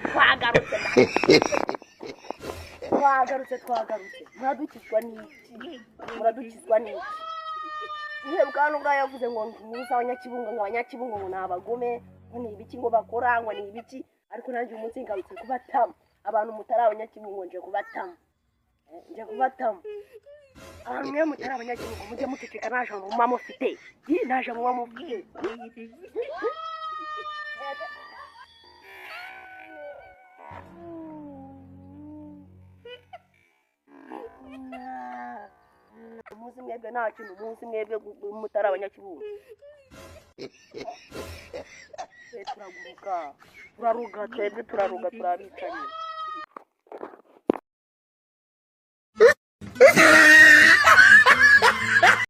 Twagarutse twagarutse twagarutse, muradukizwa n'iki? Muradukizwa n'iki? Ihe bwana ubwo yavuze ngo ntuza Abanyakibungo, ngo Abanyakibungo ngo ni abagome, ngo ni ibiki, ngo bakora, ngo ni ibiki. Ariko nanjye uyu munsi ngarutse kubatama. Abantu mutari Abanyakibungo, nje kubatama, nje kubatama. Abantu mwe mutari Abanyakibungo, mujye muceceka, nta jambo muba mufite. Ih, nta jambo muba mufite. Muzi mwebwe nta kintu muzi, mwebwe mutari Abanyakibungo. Twe turaguruka, turaruga, twebwe turaruga, turabicanyi.